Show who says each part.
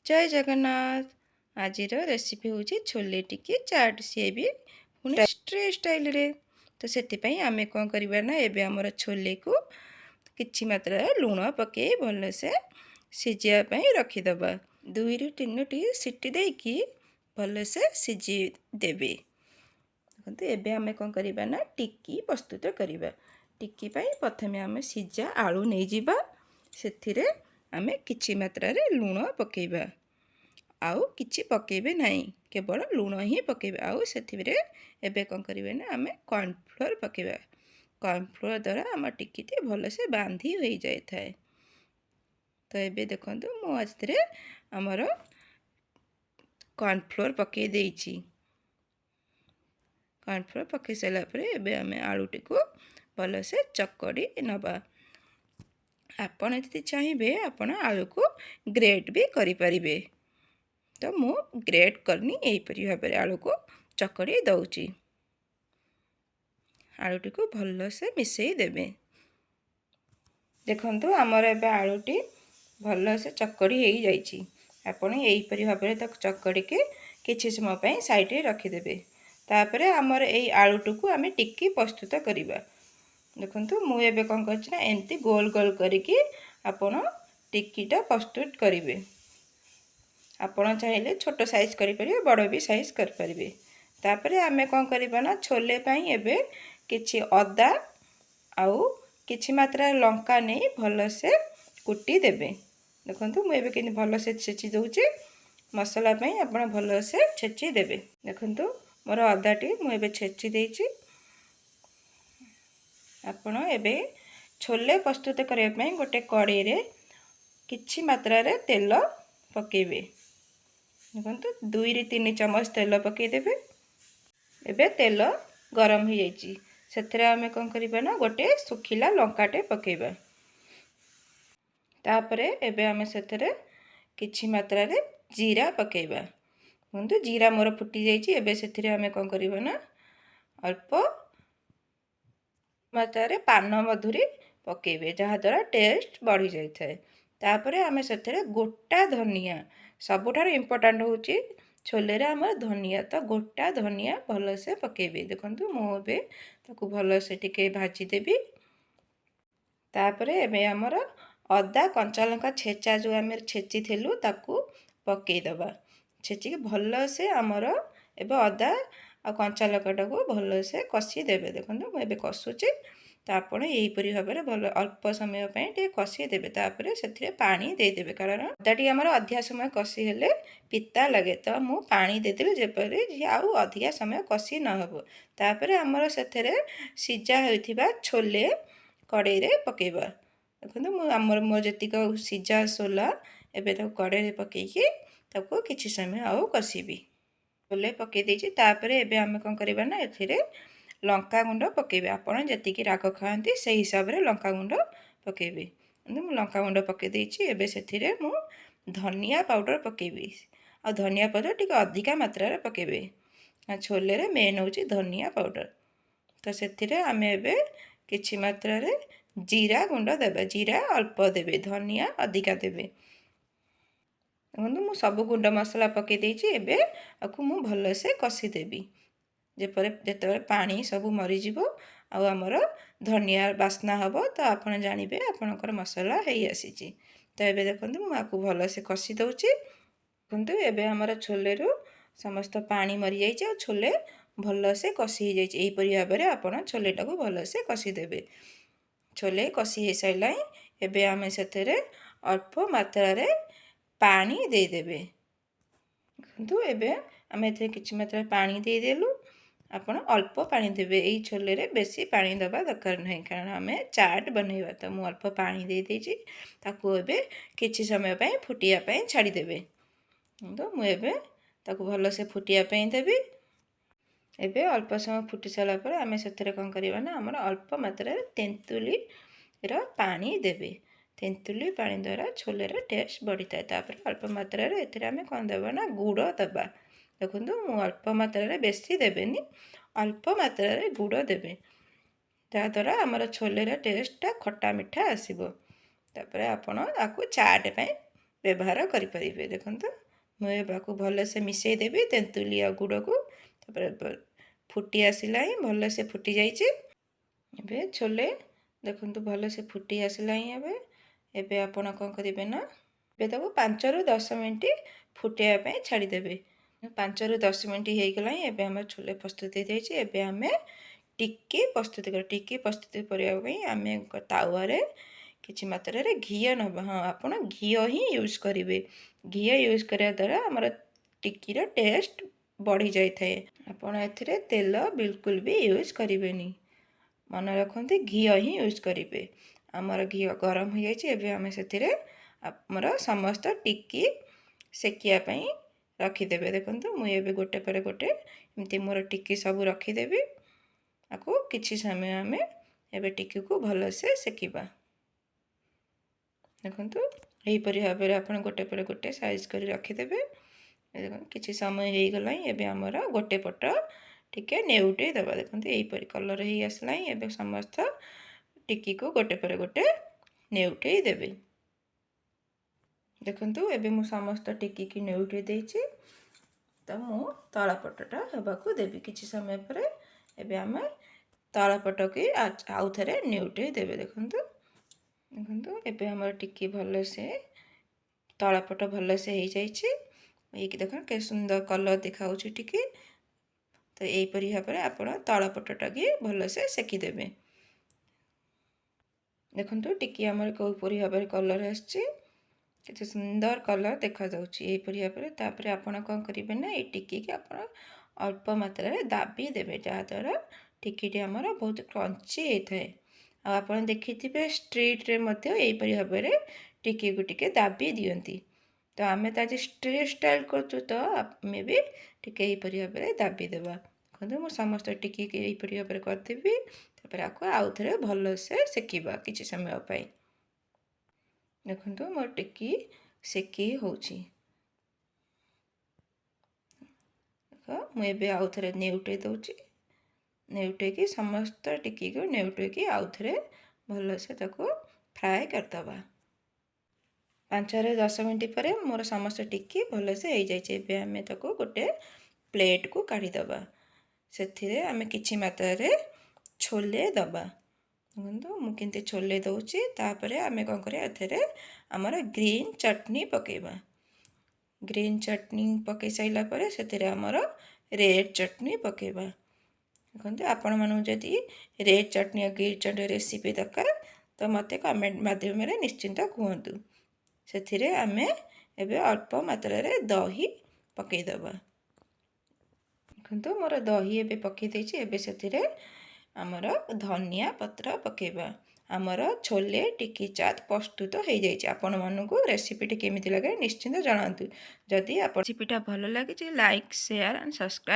Speaker 1: ଜୟ ଜଗନ୍ନାଥ। ଆଜିର ରେସିପି ହେଉଛି ଛୋଲେ ଟିକି ଚାଟ୍, ସିଏ ବି ପୁଣି ଷ୍ଟ୍ରେ ଷ୍ଟାଇଲରେ। ତ ସେଥିପାଇଁ ଆମେ କ'ଣ କରିବା ନା, ଏବେ ଆମର ଛୋଲେକୁ କିଛି ମାତ୍ରାରେ ଲୁଣ ପକାଇ ଭଲସେ ସିଝିବା ପାଇଁ ରଖିଦେବା। 2ରୁ 3ଟି ସିଟି ଦେଇକି ଭଲସେ ସିଝେଇ ଦେବେ। ଦେଖନ୍ତୁ, ଏବେ ଆମେ କ'ଣ କରିବା ନା ଟିକି ପ୍ରସ୍ତୁତ କରିବା। ଟିକି ପାଇଁ ପ୍ରଥମେ ଆମେ ସିଝା ଆଳୁ ନେଇଯିବା, ସେଥିରେ ଆମେ କିଛି ମାତ୍ରାରେ ଲୁଣ ପକାଇବା। ଆଉ କିଛି ପକାଇବେ ନାହିଁ, କେବଳ ଲୁଣ ହିଁ ପକାଇବେ। ଆଉ ସେଥିରେ ଏବେ କ'ଣ କରିବେ ନା ଆମେ କର୍ଣ୍ଣଫ୍ଲୋର୍ ପକାଇବା। କର୍ଣ୍ଣଫ୍ଲୋର୍ ଦ୍ୱାରା ଆମ ଟିକିଟି ଭଲସେ ବାନ୍ଧି ହୋଇଯାଇଥାଏ। ତ ଏବେ ଦେଖନ୍ତୁ, ମୁଁ ଏଥିରେ ଆମର କର୍ଣ୍ଣଫ୍ଲୋର୍ ପକାଇ ଦେଇଛି। କର୍ଣ୍ଣଫ୍ଲୋର୍ ପକାଇ ସାରିଲା ପରେ ଏବେ ଆମେ ଆଳୁଟିକୁ ଭଲସେ ଚକଡ଼ି ନେବା। ଆପଣ ଯଦି ଚାହିଁବେ, ଆପଣ ଆଳୁକୁ ଗ୍ରେଟ୍ ବି କରିପାରିବେ। ତ ମୁଁ ଗ୍ରେଟ୍ କରିନି, ଏହିପରି ଭାବରେ ଆଳୁକୁ ଚକଡ଼ି ଦେଉଛି। ଆଳୁଟିକୁ ଭଲସେ ମିଶାଇ ଦେବେ। ଦେଖନ୍ତୁ, ଆମର ଏବେ ଆଳୁଟି ଭଲସେ ଚକଡ଼ି ହେଇଯାଇଛି। ଆପଣ ଏହିପରି ଭାବରେ ତାକୁ ଚକଡ଼ିକି କିଛି ସମୟ ପାଇଁ ସାଇଡ଼ରେ ରଖିଦେବେ। ତାପରେ ଆମର ଏଇ ଆଳୁଟିକୁ ଆମେ ଟିକି ପ୍ରସ୍ତୁତ କରିବା। ଦେଖନ୍ତୁ, ମୁଁ ଏବେ କ'ଣ କରିଛି ନା ଏମିତି ଗୋଲ ଗୋଲ କରିକି ଆପଣ ଟିକିଟା ପ୍ରସ୍ତୁତ କରିବେ। ଆପଣ ଚାହିଁଲେ ଛୋଟ ସାଇଜ୍ କରିପାରିବେ, ବଡ଼ ବି ସାଇଜ୍ କରିପାରିବେ। ତାପରେ ଆମେ କ'ଣ କରିବା ନା ଛୋଲେ ପାଇଁ ଏବେ କିଛି ଅଦା ଆଉ କିଛି ମାତ୍ରାରେ ଲଙ୍କା ନେଇ ଭଲସେ କୁଟି ଦେବେ। ଦେଖନ୍ତୁ, ମୁଁ ଏବେ କେମିତି ଭଲସେ ଛେଚି ଦେଉଛି। ମସଲା ପାଇଁ ଆପଣ ଭଲସେ ଛେଚି ଦେବେ। ଦେଖନ୍ତୁ, ମୋର ଅଦାଟି ମୁଁ ଏବେ ଛେଚି ଦେଇଛି। ଆପଣ ଏବେ ଛୋଲେ ପ୍ରସ୍ତୁତ କରିବା ପାଇଁ ଗୋଟେ କଡ଼େଇରେ କିଛି ମାତ୍ରାରେ ତେଲ ପକାଇବେ। ଦେଖନ୍ତୁ, 2ରୁ 3 ଚାମଚ ତେଲ ପକାଇଦେବେ। ଏବେ ତେଲ ଗରମ ହୋଇଯାଇଛି। ସେଥିରେ ଆମେ କ'ଣ କରିବା ନା ଗୋଟେ ଶୁଖିଲା ଲଙ୍କାଟେ ପକାଇବା। ତାପରେ ଏବେ ଆମେ ସେଥିରେ କିଛି ମାତ୍ରାରେ ଜିରା ପକାଇବା। ଦେଖନ୍ତୁ, ଜିରା ମୋର ଫୁଟି ଯାଇଛି। ଏବେ ସେଥିରେ ଆମେ କ'ଣ କରିବା ନା ଅଳ୍ପ ମାତ୍ରାରେ ପାନ ମଧୁରୀ ପକାଇବେ, ଯାହାଦ୍ୱାରା ଟେଷ୍ଟ ବଢ଼ିଯାଇଥାଏ। ତାପରେ ଆମେ ସେଥିରେ ଗୋଟା ଧନିଆ, ସବୁଠାରୁ ଇମ୍ପୋର୍ଟାଣ୍ଟ ହେଉଛି ଛୋଲେରେ ଆମର ଧନିଆ, ତ ଗୋଟା ଧନିଆ ଭଲସେ ପକାଇବେ। ଦେଖନ୍ତୁ, ମୁଁ ଏବେ ତାକୁ ଭଲସେ ଟିକେ ଭାଜିଦେବି। ତାପରେ ଏବେ ଆମର ଅଦା କଞ୍ଚା ଲଙ୍କା ଛେଚା ଯେଉଁ ଆମେ ଛେଚିଥିଲୁ, ତାକୁ ପକାଇଦେବା। ଛେଚିକି ଭଲସେ ଆମର ଏବେ ଅଦା ଆଉ କଞ୍ଚା ଲଙ୍କାଟାକୁ ଭଲସେ କଷିଦେବେ। ଦେଖନ୍ତୁ, ମୁଁ ଏବେ କଷୁଛି। ତ ଆପଣ ଏହିପରି ଭାବରେ ଭଲ ଅଳ୍ପ ସମୟ ପାଇଁ ଟିକେ କଷିଦେବେ। ତାପରେ ସେଥିରେ ପାଣି ଦେଇଦେବେ, କାରଣ ଅଦାଟି ଆମର ଅଧିକା ସମୟ କଷି ହେଲେ ପିତା ଲାଗେ। ତ ମୁଁ ପାଣି ଦେଇଦେଲି, ଯେପରି ଆଉ ଅଧିକା ସମୟ କଷି ନ ହେବ। ତାପରେ ଆମର ସେଥିରେ ସିଝା ହୋଇଥିବା ଛୋଲେ କଡ଼େଇରେ ପକାଇବା। ଦେଖନ୍ତୁ, ମୁଁ ଆମର ମୋର ଯେତିକ ସିଝା ସୋଲା ଏବେ ତାକୁ କଡ଼େଇରେ ପକାଇକି ତାକୁ କିଛି ସମୟ ଆଉ କଷିବି। ଛୋଲେ ପକାଇ ଦେଇଛି। ତାପରେ ଏବେ ଆମେ କ'ଣ କରିବା ନା ଏଥିରେ ଲଙ୍କା ଗୁଣ୍ଡ ପକାଇବେ। ଆପଣ ଯେତିକି ରାଗ ଖାଆନ୍ତି, ସେଇ ହିସାବରେ ଲଙ୍କା ଗୁଣ୍ଡ ପକାଇବେ। ମୁଁ ଲଙ୍କା ଗୁଣ୍ଡ ପକାଇ ଦେଇଛି। ଏବେ ସେଥିରେ ମୁଁ ଧନିଆ ପାଉଡ଼ର ପକାଇବି, ଆଉ ଧନିଆ ପାଉଡ଼ର ଟିକେ ଅଧିକା ମାତ୍ରାରେ ପକାଇବେ। ଛୋଲେରେ ମେନ୍ ହେଉଛି ଧନିଆ ପାଉଡ଼ର। ତ ସେଥିରେ ଆମେ ଏବେ କିଛି ମାତ୍ରାରେ ଜିରା ଗୁଣ୍ଡ ଦେବେ। ଜିରା ଅଳ୍ପ ଦେବେ, ଧନିଆ ଅଧିକା ଦେବେ। ଦେଖନ୍ତୁ, ମୁଁ ସବୁ ଗୁଣ୍ଡ ମସଲା ପକାଇ ଦେଇଛି। ଏବେ ଆକୁ ମୁଁ ଭଲସେ କଷିଦେବି, ଯେପରି ଯେତେବେଳେ ପାଣି ସବୁ ମରିଯିବ ଆଉ ଆମର ଧନିଆ ବାସ୍ନା ହେବ, ତ ଆପଣ ଜାଣିବେ ଆପଣଙ୍କର ମସଲା ହେଇ ଆସିଛି। ତ ଏବେ ଦେଖନ୍ତୁ, ମୁଁ ଆକୁ ଭଲସେ କଷି ଦେଉଛି। ଦେଖନ୍ତୁ, ଏବେ ଆମର ଛୋଲେରୁ ସମସ୍ତ ପାଣି ମରିଯାଇଛି ଆଉ ଛୋଲେ ଭଲସେ କଷି ହେଇଯାଇଛି। ଏହିପରି ଭାବରେ ଆପଣ ଛୋଲେଟାକୁ ଭଲସେ କଷିଦେବେ। ଛୋଲେ କଷି ହେଇସାରିଲାଣି। ଏବେ ଆମେ ସେଥିରେ ଅଳ୍ପ ମାତ୍ରାରେ ପାଣି ଦେଇଦେବେ। ଦେଖନ୍ତୁ, ଏବେ ଆମେ ଏଥିରେ କିଛି ମାତ୍ରାରେ ପାଣି ଦେଇଦେଲୁ। ଆପଣ ଅଳ୍ପ ପାଣି ଦେବେ। ଏଇ ଛୋଲେରେ ବେଶୀ ପାଣି ଦେବା ଦରକାର ନାହିଁ, କାରଣ ଆମେ ଚାଟ୍ ବନେଇବା। ତ ମୁଁ ଅଳ୍ପ ପାଣି ଦେଇଦେଇଛି। ତାକୁ ଏବେ କିଛି ସମୟ ପାଇଁ ଫୁଟିବା ପାଇଁ ଛାଡ଼ିଦେବେ। ତ ମୁଁ ଏବେ ତାକୁ ଭଲସେ ଫୁଟିବା ପାଇଁ ଦେବି। ଏବେ ଅଳ୍ପ ସମୟ ଫୁଟି ସାରିଲା ପରେ ଆମେ ସେଥିରେ କ'ଣ କରିବା ନା ଆମର ଅଳ୍ପ ମାତ୍ରାରେ ତେନ୍ତୁଳିର ପାଣି ଦେବେ। ତେନ୍ତୁଳି ପାଣି ଦ୍ୱାରା ଛୋଲେର ଟେଷ୍ଟ ବଢ଼ିଥାଏ। ତାପରେ ଅଳ୍ପ ମାତ୍ରାରେ ଏଥିରେ ଆମେ କ'ଣ ଦେବା ନା ଗୁଡ଼ ଦେବା। ଦେଖନ୍ତୁ, ମୁଁ ଅଳ୍ପ ମାତ୍ରାରେ, ବେଶୀ ଦେବେନି, ଅଳ୍ପ ମାତ୍ରାରେ ଗୁଡ଼ ଦେବେ, ଯାହାଦ୍ୱାରା ଆମର ଛୋଲେର ଟେଷ୍ଟଟା ଖଟା ମିଠା ଆସିବ। ତାପରେ ଆପଣ ତାକୁ ଚାଟ୍ ପାଇଁ ବ୍ୟବହାର କରିପାରିବେ। ଦେଖନ୍ତୁ, ମୁଁ ଏହାକୁ ଭଲସେ ମିଶାଇ ଦେବି ତେନ୍ତୁଲି ଆଉ ଗୁଡ଼କୁ। ତାପରେ ଫୁଟି ଆସିଲାଣି, ଭଲସେ ଫୁଟି ଯାଇଛି ଏବେ ଛୋଲେ। ଦେଖନ୍ତୁ, ଭଲସେ ଫୁଟି ଆସିଲାଣି ଏବେ। ଏବେ ଆପଣ କ'ଣ କରିବେ ନା, ଏବେ ତାକୁ 5ରୁ 10 ମିନିଟ୍ ଫୁଟାଇବା ପାଇଁ ଛାଡ଼ିଦେବେ। 5ରୁ 10 ମିନିଟ୍ ହେଇଗଲାଣି। ଏବେ ଆମର ଛୋଲେ ପ୍ରସ୍ତୁତ ହେଇଯାଇଛି। ଏବେ ଆମେ ଟିକି ପ୍ରସ୍ତୁତ କରିବା। ଟିକି ପ୍ରସ୍ତୁତ କରିବା ପାଇଁ ଆମେ ତାୱାରେ କିଛି ମାତ୍ରାରେ ଘିଅ ନେବା। ହଁ, ଆପଣ ଘିଅ ହିଁ ୟୁଜ୍ କରିବେ। ଘିଅ ୟୁଜ୍ କରିବା ଦ୍ୱାରା ଆମର ଟିକିର ଟେଷ୍ଟ ବଢ଼ିଯାଇଥାଏ। ଆପଣ ଏଥିରେ ତେଲ ବିଲକୁଲ ବି ୟୁଜ୍ କରିବେନି। ମନେ ରଖନ୍ତୁ, ଘିଅ ହିଁ ୟୁଜ୍ କରିବେ। ଆମର ଘିଅ ଗରମ ହୋଇଯାଇଛି। ଏବେ ଆମେ ସେଥିରେ ଆମର ସମସ୍ତ ଟିକି ସେକିବା ପାଇଁ ରଖିଦେବେ। ଦେଖନ୍ତୁ, ମୁଁ ଏବେ ଗୋଟେ ପରେ ଗୋଟେ ଏମିତି ମୋର ଟିକି ସବୁ ରଖିଦେବି। ଆକୁ କିଛି ସମୟ ଆମେ ଏବେ ଟିକିକୁ ଭଲସେ ସେକିବା। ଦେଖନ୍ତୁ, ଏହିପରି ଭାବରେ ଆପଣ ଗୋଟେ ପରେ ଗୋଟେ ସାଇଜ୍ କରି ରଖିଦେବେ। ଦେଖନ୍ତୁ, କିଛି ସମୟ ହେଇଗଲାଣି। ଏବେ ଆମର ଗୋଟେ ପଟ ଟିକେ ନେଉଟେଇ ଦେବା। ଦେଖନ୍ତୁ, ଏହିପରି କଲର୍ ହେଇ ଆସିଲାଣି। ଏବେ ସମସ୍ତ ଟିକିକୁ ଗୋଟେ ପରେ ଗୋଟେ ନେଉଟେଇ ଦେବେ। ଦେଖନ୍ତୁ, ଏବେ ମୁଁ ସମସ୍ତ ଟିକିକି ନେଉଟେଇ ଦେଇଛି। ତ ମୁଁ ତଳ ପଟଟା ହେବାକୁ ଦେବି କିଛି ସମୟ ପରେ। ଏବେ ଆମେ ତଳ ପଟକି ଆଉ ଥରେ ନେଉଟେଇ ଦେବେ। ଦେଖନ୍ତୁ, ଦେଖନ୍ତୁ, ଏବେ ଆମର ଟିକି ଭଲସେ ତଳ ପଟ ଭଲସେ ହେଇଯାଇଛି। ଏଇକି ଦେଖନ୍ତୁ, କେତେ ସୁନ୍ଦର କଲର୍ ଦେଖାଉଛି ଟିକି। ତ ଏହିପରି ଭାବରେ ଆପଣ ତଳ ପଟଟାକି ଭଲସେ ସେକିଦେବେ। ଦେଖନ୍ତୁ, ଟିକି ଆମର କେଉଁପରି ଭାବରେ କଲର୍ ଆସିଛି, କେତେ ସୁନ୍ଦର କଲର୍ ଦେଖାଯାଉଛି ଏହିପରି ଭାବରେ। ତାପରେ ଆପଣ କ'ଣ କରିବେ ନା, ଏଇ ଟିକିକି ଆପଣ ଅଳ୍ପ ମାତ୍ରାରେ ଦାବି ଦେବେ, ଯାହାଦ୍ୱାରା ଟିକିଟି ଆମର ବହୁତ କ୍ରଞ୍ଚି ହେଇଥାଏ। ଆଉ ଆପଣ ଦେଖିଥିବେ, ଷ୍ଟ୍ରିଟ୍ରେ ମଧ୍ୟ ଏହିପରି ଭାବରେ ଟିକିକୁ ଟିକେ ଦାବି ଦିଅନ୍ତି। ତ ଆମେ ତ ଆଜି ଷ୍ଟ୍ରିଟ୍ ଷ୍ଟାଇଲ୍ କରୁଛୁ, ତ ଆମେ ବି ଟିକେ ଏହିପରି ଭାବରେ ଦାବି ଦେବା। ଦେଖନ୍ତୁ, ମୁଁ ସମସ୍ତ ଟିକିକି ଏହିପରି ଭାବରେ କରିଦେବି। ତାପରେ ଆକୁ ଆଉ ଥରେ ଭଲସେ ସେକିବା କିଛି ସମୟ ପାଇଁ। ଦେଖନ୍ତୁ, ମୋର ଟିକି ସେକି ହେଉଛି। ଦେଖ, ମୁଁ ଏବେ ଆଉ ଥରେ ନେଉଟେଇ ଦେଉଛି। ନେଉଟେଇକି, ସମସ୍ତ ଟିକିକୁ ନେଉଟେଇକି ଆଉ ଥରେ ଭଲସେ ତାକୁ ଫ୍ରାଏ କରିଦେବା। 5ରୁ 10 ମିନିଟ୍ ପରେ ମୋର ସମସ୍ତ ଟିକି ଭଲସେ ହେଇଯାଇଛି। ଏବେ ଆମେ ତାକୁ ଗୋଟେ ପ୍ଲେଟ୍କୁ କାଢ଼ିଦେବା। ସେଥିରେ ଆମେ କିଛି ମାତ୍ରାରେ ଛୋଲେ ଦେବା। ଦେଖନ୍ତୁ, ମୁଁ କେମିତି ଛୋଲେ ଦେଉଛି। ତାପରେ ଆମେ କ'ଣ କରିବା? ଏଥିରେ ଆମର ଗ୍ରୀନ୍ ଚଟନି ପକାଇବା। ଗ୍ରୀନ୍ ଚଟନି ପକାଇ ସାରିଲା ପରେ ସେଥିରେ ଆମର ରେଡ଼୍ ଚଟନି ପକାଇବା। ଦେଖନ୍ତୁ, ଆପଣମାନଙ୍କୁ ଯଦି ରେଡ଼୍ ଚଟନି ଆଉ ଗ୍ରୀନ୍ ଚଟନି ରେସିପି ଦରକାର, ତ ମୋତେ କମେଣ୍ଟ ମାଧ୍ୟମରେ ନିଶ୍ଚିନ୍ତ କୁହନ୍ତୁ। ସେଥିରେ ଆମେ ଏବେ ଅଳ୍ପ ମାତ୍ରାରେ ଦହି ପକାଇଦେବା। ଦେଖନ୍ତୁ, ମୋର ଦହି ଏବେ ପକାଇ ଦେଇଛି। ଏବେ ସେଥିରେ ଆମର ଧନିଆ ପତ୍ର ପକାଇବା। ଆମର ଛୋଲେ ଟିକି ଚାଟ୍ ପ୍ରସ୍ତୁତ ହେଇଯାଇଛି। ଆପଣମାନଙ୍କୁ ରେସିପିଟି କେମିତି ଲାଗେ ନିଶ୍ଚିନ୍ତ ଜଣାନ୍ତୁ। ଯଦି ଆପଣ ରେସିପିଟା ଭଲ ଲାଗିଛି, ଲାଇକ୍, ସେୟାର ଆଣ୍ଡ ସବସ୍କ୍ରାଇବ୍।